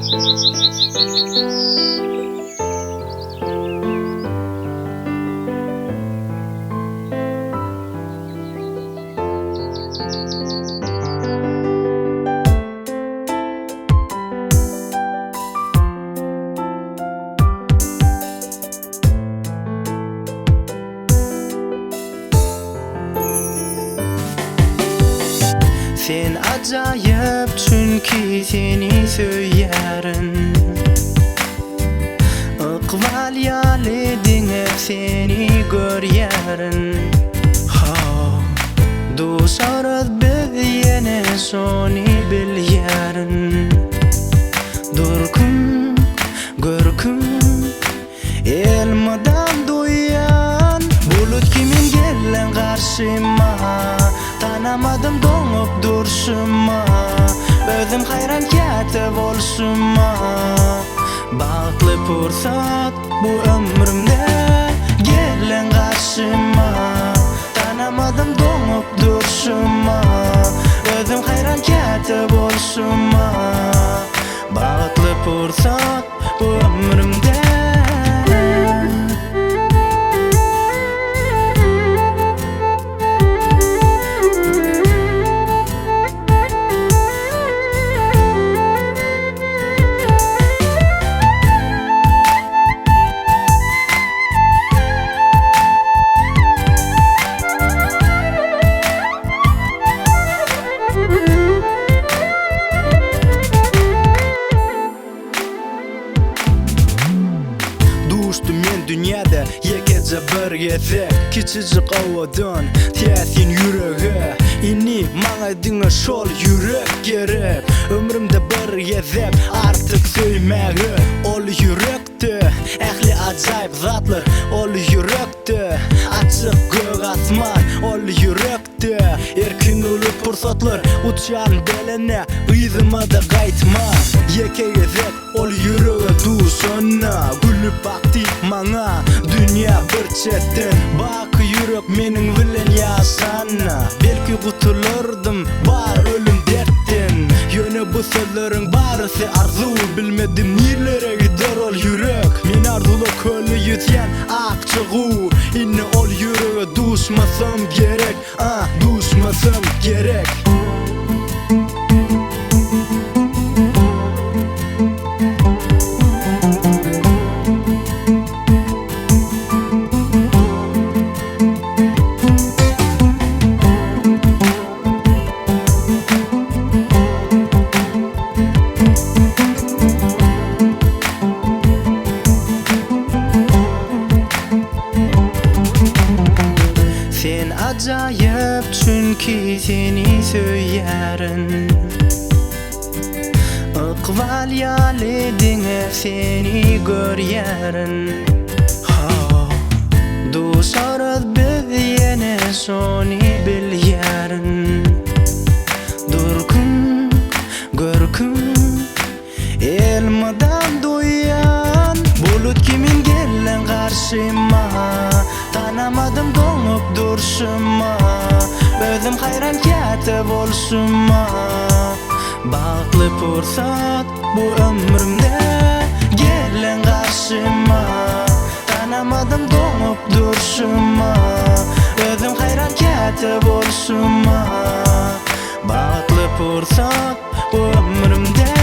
Sen ajaýyp çünki seni söýýärin Ykbal ýaly diňe seni görýärin How Duşarys biz ýene şony bilýärin Durkum, görküm Elmydam duýýan Bulut kimin geldiň garşyma Tanamadym doňup durşuma Özüm haýran käte bolşuma Bagtly pursat bu ömrümde Geldiň garşyma Tanamadym doňup durşuma Özüm haýran käte bolşuma Bagtly pursat Bu ömrümde. Duşdum men dünýäde ýekeje bir gezek Kiçijik owadan, täsin ýürege Indi maňa diňe şol ýürek gerek Ömrümde bir gezek artyk söýmäge Ol ýürekde ähli ajaýyp zatlar Ol ýürekde açyk gök asman Ol ýürekde erkin uly pursatlar Uçýaryn belende yzyma-da gaýtman Ýeke gezek Ol ýürege duşanda Gülüp bakdy maňa Dünýä bir çetden Baky ýürek meniň bilen ýaşanda Belki gutulardym Bar ölüm dertden Ýöne bu sözleriň barysy arzuw Bilmedim nirlere gider ol ýürek Men arzuwlar kölde ýüzýän akja guw Indi ol ýürege duşmasam gerek Ah duşmasam gerek. Sen ajaýyp çünki seni söýýärin Ykbal ýaly diňe seni görýärin How Duşarys biz ýene şony bilýärin Durkum, görküm Elmydam duýýan Bulut kimin geldiň garşyma Tanamadym doňup durşuma Özüm haýran käte bolşuma Bagtly pursat bu ömrümde Geldiň garşyma Tanamadym doňup durşuma Özüm haýran käte bolşuma Bagtly pursat bu ömrümde.